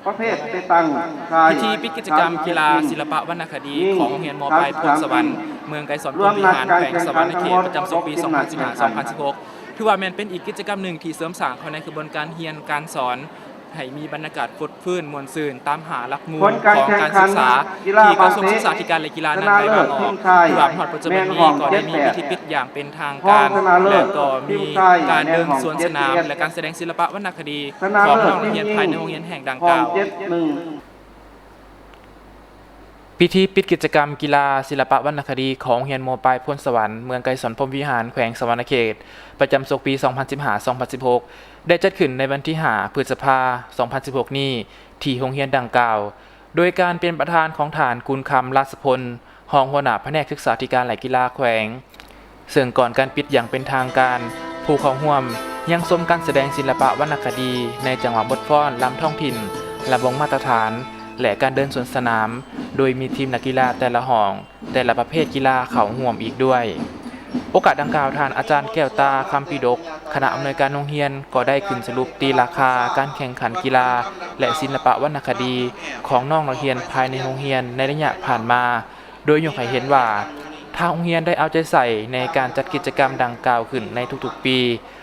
ປະເພດເຕະຕັງຊາຍ ພິທີປິດກິດຈະກຳກິລາສິລະປະວັນນະຄະດີຂອງໂຮງຮຽນ ມ.ປາຍ ໂພນສະຫວັນ ເມືອງໄກສອນພົມວິຫານ ແຂວງສະຫວັນນະເຂດ ປະຈຳສົກປີສອງພັນສິບຫ້າ ສອງພັນສິບຫົກ ຖືວ່າແມ່ນເປັນອີກກິດຈະກຳໜຶ່ງທີ່ເສີມສ້າງເຂົ້າໃນຂະບວນການຮຽນການສອນ ໃຫ້ມີບັນຍາກາດຟົດຟື້ນມ່ວນຊື່ນຕາມຫ້າຫຼັກມູນຂອງການສຶກສາ ທີ່ກະຊວງສຶກສາທິການ ແລະ ກິລານັ້ນໄດ້ວາງອອກ. ເພື່ອຮອດປັດຈຸບັນນີ້ກໍໄດ້ມີພິທີປິດຢ່າງເປັນທາງການ ແລະ ກໍມີການເດີນສວນສະໜາມ ແລະ ການສະແດງສິລະປະວັນນະຄະດີຂອງນ້ອງນັກຮຽນພາຍໃນໂຮງຮຽນແຫ່ງດັ່ງກ່າວ. ພິທີປິດກິດຈະກຳກິລາສິລະປະວັນນະຄະດີຂອງໂຮງຮຽນ ມ.ປາຍ ໂພນສະຫວັນ ເມືອງໄກສອນພົມວິຫານ ແຂວງສະຫວັນນະເຂດ ປະຈຳສົກປີສອງພັນສິບຫ້າ ສອງພັນສິບຫົກ ໄດ້ຈັດຂຶ້ນໃນວັນທີຫ້າ ພຶດສະພາ ສອງພັນສິບຫົກນີ້ ທີ່ໂຮງຮຽນດັ່ງກ່າວ ໂດຍການເປັນປະທານຂອງທ່ານ ກຸນຄຳ ລາຊະພົນ ຮອງຫົວໜ້າພະແນກສຶກສາທິການ ແລະ ກິລາແຂວງ. ເຊິ່ງກ່ອນການປິດຢ່າງເປັນທາງການ, ຜູ້ເຂົ້າຮ່ວມຍັງຊົມການສະແດງສິລະປະວັນນະຄະດີໃນຈັງຫວະບົດຟ້ອນລຳທ້ອງຖິ່ນ, ລຳວົງມາດຕະຖານ ແລະ ການເດີນສວນສະໜາມ, ໂດຍມີທີມນັກກິລາແຕ່ລະຫ້ອງ, ແຕ່ລະປະເພດກິລາເຂົ້າຮ່ວມອີກດ້ວຍ. ໂອກາດດັ່ງກ່າວ, ທ່ານອາຈານ ແກ້ວຕາ ຄຳປີດົກ ຄະນະອຳນວຍການໂຮງຮຽນ ກໍໄດ້ຂຶ້ນສະຫຼຸບຕີລາຄາການແຂ່ງຂັນກິລາ ແລະ ສິລະປະວັນນະຄະດີຂອງນ້ອງນັກຮຽນພາຍໃນໂຮງຮຽນໃນໄລຍະຜ່ານມາ, ໂດຍຍົກໃຫ້ເຫັນວ່າ ທາງໂຮງຮຽນໄດ້ເອົາໃຈໃສ່ໃນການຈັດກິດຈະກຳດັ່ງກ່າວຂຶ້ນໃນທຸກໆປີ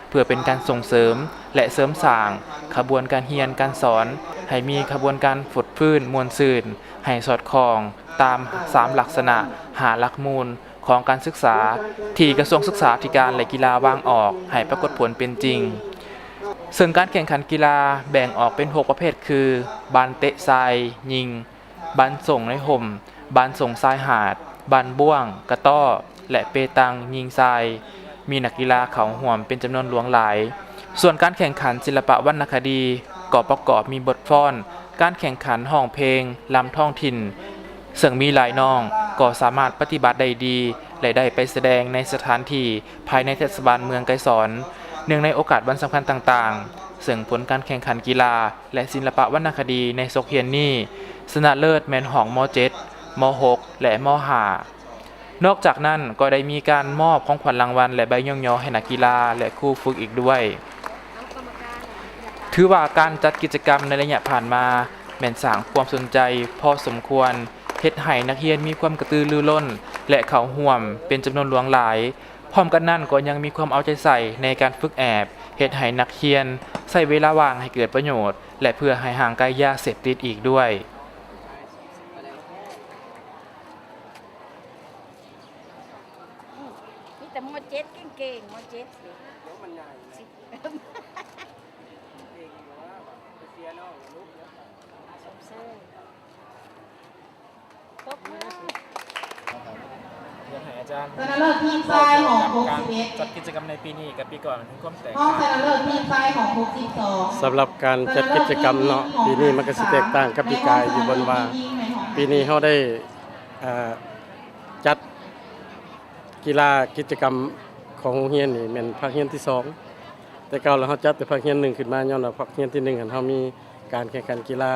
ເພື່ອເປັນການສົ່ງເສີມ ແລະ ເສີມສ້າງຂະບວນການຮຽນການສອນ ໃຫ້ມີຂະບວນການຟົດຟື້ນມ່ວນຊື່ນ ໃຫ້ສອດຄ່ອງຕາມສາມລັກສະນະ ຫ້າຫຼັກມູນຂອງການສຶກສາ ທີ່ກະຊວງສຶກສາທິການ ແລະ ກິລາວາງອອກໃຫ້ປາກົດຜົນເປັນຈິງ. ເຊິ່ງການແຂ່ງຂັນກິລາແບ່ງອອກເປັນຫົກປະເພດຄື ບານເຕະຊາຍຍິງ, ບານສົ່ງໃນຮົ່ມ, ບານສົ່ງຊາຍຫາດ, ບານບ້ວງ, ກະຕໍ້ ແລະ ເປຕັງຍິງຊາຍ, ມີນັກກິລາເຂົ້າຮ່ວມເປັນຈຳນວນຫຼວງຫຼາຍ. ສ່ວນການແຂ່ງຂັນສິລະປະວັນນະຄະດີ ກໍປະກອບມີບົດຟ້ອນ, ການແຂ່ງຂັນຮ້ອງເພງ, ລຳທ້ອງຖິ່ນ, ເຊິ່ງມີຫຼາຍນ້ອງກໍສາມາດປະຕິບັດໄດ້ດີ ແລະ ໄດ້ໄປສະແດງໃນສະຖານທີ່ພາຍໃນເທດສະບານເມືອງໄກສອນ ເນື່ອງໃນໂອກາດວັນສຳຄັນຕ່າງໆ, ເຊິ່ງຜົນການແຂ່ງຂັນກິລາ ແລະ ສິລະປະວັນນະຄະດີໃນສົກຮຽນນີ້ ຊະນະເລີດແມ່ນຫ້ອງ ມ.ເຈັດ ມ.ຫົກ ແລະ ມ.ຫ້າ ນອກຈາກນັ້ນກໍໄດ້ມີການມອບຂອງຂວັນລາງວັນ ແລະ ໃບຍ້ອງຍໍໃຫ້ນັກກິລາ ແລະ ຄູຝຶກອີກດ້ວຍ. ຖືວ່າການຈັດກິດຈະກຳໃນໄລຍະຜ່ານມາແມ່ນສ້າງຄວາມສົນໃຈພໍສົມຄວນ, ເຮັດໃຫ້ນັກຮຽນມີຄວາມກະຕືລືລົ້ນ ແລະ ເຂົ້າຮ່ວມເປັນຈຳນວນຫຼວງຫຼາຍ. ພ້ອມກັນນັ້ນກໍຍັງມີຄວາມເອົາໃຈໃສ່ໃນການຝຶກແອບ, ເຮັດໃຫ້ນັກຮຽນໃຊ້ເວລາວ່າງໃຫ້ເກີດປະໂຫຍດ ແລະ ເພື່ອໃຫ້ຫ່າງໄກຢາເສບຕິດອີກດ້ວຍ. ມີແຕ່ ມ.ເຈັດ ເກັ່ງໆ ມ.ເຈັດ ເດ້ ມັນໃຫຍ່ ເກັ່ງຢູ່ວ່າ ໄປເຊຍນ້ອງລູກ ຊົມເຊີຍ ຕົບມື ຢາກໃຫ້ອາຈານ ຊະນະເລີດທີມຊາຍ ຫ້ອງຫົກສິບເອັດ ຈັດກິດຈະກຳໃນປີນີ້ກັບປີກ່ອນມີຄວາມແຕກຕ່າງ ຮອງຊະນະເລີດທີມຊາຍ ຫ້ອງຫົກສິບສອງ ສຳລັບການຈັດກິດຈະກຳເນາະ ປີນີ້ມັນກໍຊິແຕກຕ່າງກັບປີກາຍຢູ່ບ່ອນວ່າ ປີນີ້ເຮົາໄດ້ ເອີ ຈັດ ກິລາກິດຈະກຳຂອງໂຮງຮຽນນີ້ແມ່ນພາກຮຽນທີສອງ ແຕ່ເກົ່າແລ້ວເຮົາຈັດແຕ່ພາກຮຽນໜຶ່ງຂຶ້ນມາ ຍ້ອນວ່າພາກຮຽນທີໜຶ່ງຫັ້ນເຮົາມີການແຂ່ງຂັນກິລາ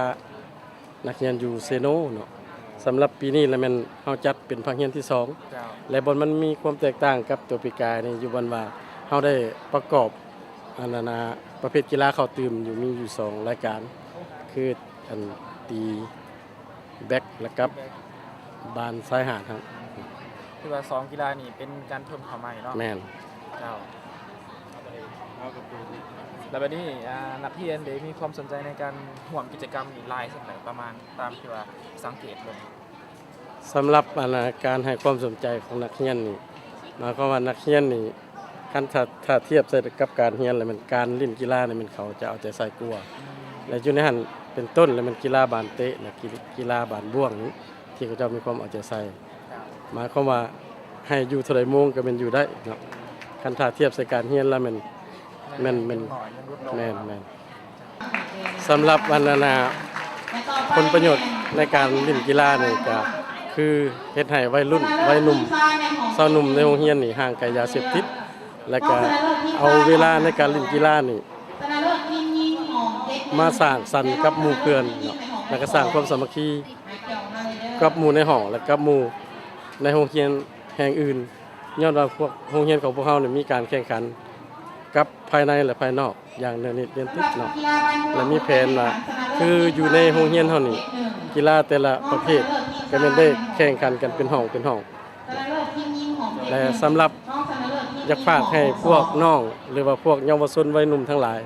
ນັກຮຽນຢູ່ເຊໂນເນາະ. ສຳລັບປີນີ້ລະແມ່ນເຮົາຈັດເປັນພາກຮຽນທີສອງ ເຈົ້າ ແລະ ບ່ອນມັນມີຄວາມແຕກຕ່າງກັບຕົວປີກາຍນີ້ຢູ່ບ່ອນວ່າເຮົາໄດ້ປະກອບ ອັນນັ້ນນະ ປະເພດກິລາເຂົ້າຕື່ມຢູ່ ມີຢູ່ສອງລາຍການ ຄື ອັນ ຕີ ແບັກ ແລະ ກັບ ແບັກ ບານຊາຍຫາດຫັ້ນ ຖືວ່າສອງກິລານີ້ເປັນການເພີ່ມເຂົ້າໃໝ່ເນາະ. ແມ່ນ ເຈົ້າ ແລ້ວບັດນີ້ ອາ ນັກຮຽນເດ ມີຄວາມສົນໃຈໃນການຮ່ວມກິດຈະກຳນີ້ຫຼາຍສ່ຳໃດ ປະມານຕາມທີ່ວ່າສັງເກດເບິ່ງ? ສຳລັບ ອັນນະ ການໃຫ້ຄວາມສົນໃຈຂອງນັກຮຽນນີ້ ໝາຍຄວາມວ່ານັກຮຽນນີ້ ຄັນຖ້າ ຖ້າທຽບໃສ່ກັບການຮຽນແລ້ວ ແມ່ນການຫຼິ້ນກິລານີ້ແມ່ນເຂົາຈະເອົາໃຈໃສ່ກວ່າ ແລະ ຢູ່ໃນຫັ້ນເປັນຕົ້ນ ແລະ ແມ່ນກິລາບານເຕະ ແລະ ກິ ກິລາບານບ້ວງນີ້ ທີ່ເຂົາເຈົ້າມີຄວາມເອົາໃຈໃສ່ ໝາຍຄວາມວ່າໃຫ້ຢູ່ເທົ່າໃດໂມງກໍແມ່ນຢູ່ໄດ້ເນາະ. ຄັນຖ້າທຽບໃສ່ການຮຽນແລ້ວແມ່ນ ແມ່ນ ແມ່ນ ແມ່ນ ແມ່ນ ສຳລັບອັນນັ້ນນະ ຜົນປະໂຫຍດໃນການຫຼິ້ນກິລານີ້ກະຄືເຮັດໃຫ້ໄວລຸ້ນ ໄວໜຸ່ມ ຊາວໜຸ່ມໃນໂຮງຮຽນນີ້ຫ່າງໄກຢາເສບຕິດ ແລະກະເອົາເວລາໃນການຫຼິ້ນກິລານີ້ມາສ້າງສັນກັບໝູ່ເພື່ອນເນາະ ແລະກະສ້າງຄວາມສາມັກຄີກັບໝູ່ໃນຫ້ອງ ແລະກັບໝູ່ໃນໂຮງຮຽນແຫ່ງອື່ນ ຍ້ອນວ່າພວກໂຮງຮຽນຂອງພວກເຮົານີ້ມີການແຂ່ງຂັນກັບພາຍໃນ ແລະ ພາຍນອກ ຢ່າງເນື່ອງນິດເນື່ອງຕິດເນາະ ແລະ ມີແຜນວ່າ ຄືຢູ່ໃນໂຮງຮຽນເຮົານີ້ ກິລາແຕ່ລະປະເພດກໍແມ່ນໄດ້ແຂ່ງຂັນກັນເປັນຫ້ອງເປັນຫ້ອງ ແລະ ສຳລັບຢາກຝາກໃຫ້ພວກນ້ອງ ຫຼືວ່າພວກເຍົາວະຊົນໄວໜຸ່ມທັງຫຼາຍ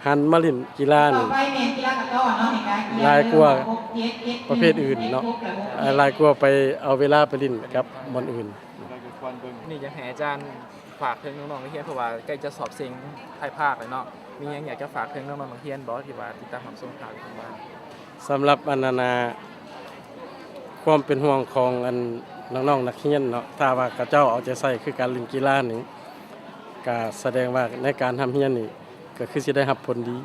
ຫັນມາຫຼິ້ນກິລານີ້ຫຼາຍກວ່າປະເພດອື່ນເນາະ ຫຼາຍກວ່າໄປເອົາເວລາໄປຫຼິ້ນກັບບ່ອນອື່ນ. ນີ້ຢາກໃຫ້ອາຈານຝາກເຖິງນ້ອງໆນັກຮຽນ ເພາະວ່າໃກ້ຈະສອບເສັງທ້າຍພາກແລ້ວເນາະ ມີຫຍັງຢາກຈະຝາກເຖິງນ້ອງໆນັກຮຽນບໍ່ ທີ່ວ່າຕິດຕາມຮັບຊົມຂ່າວຢູ່ທາງບ້ານ? ສຳລັບອັນນັ້ນນະ ຄວາມເປັນຫ່ວງຂອງອັນນ້ອງໆນັກຮຽນເນາະ ຖ້າວ່າເຂົາເຈົ້າເອົາໃຈໃສ່ຄືການຫຼິ້ນກິລານີ້ ກະສະແດງວ່າໃນການຮ່ຳຮຽນນີ້ ກໍຄືຊິໄດ້ຮັບຜົນດີ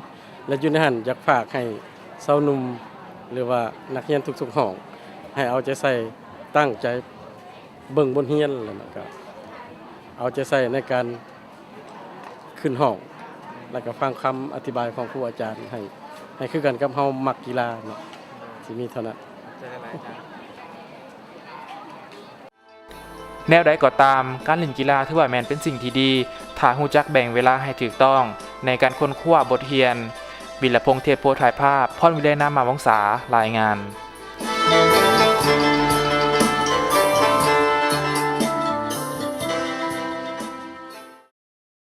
ແລະ ຢູ່ໃນຫັ້ນຢາກຝາກໃຫ້ຊາວໜຸ່ມ ຫຼືວ່ານັກຮຽນທຸກໆຫ້ອງ ໃຫ້ເອົາໃຈໃສ່ ຕັ້ງໃຈເບິ່ງບົດຮຽນ ແລ້ວກໍເອົາໃຈໃສ່ໃນການຂຶ້ນຫ້ອງ ແລ້ວກໍຟັງຄຳອະທິບາຍຂອງຄູອາຈານ ໃຫ້ ໃຫ້ຄືກັນກັບເຮົາມັກກິລາເນາະ ຊິມີເທົ່ານັ້ນ. ແນວໃດກໍຕາມ, ການຫຼິ້ນກິລາຖືວ່າແມ່ນເປັນສິ່ງທີ່ດີ ຖ້າຮູ້ຈັກແບ່ງເວລາໃຫ້ຖືກຕ້ອງໃນການຄົ້ນຄວ້າບົດຮຽນ. ວິລະພົງ ເທບໂພ ຖ່າຍພາບ, ພອນວິໄລ ນາມມະວົງສາ ລາຍງານ.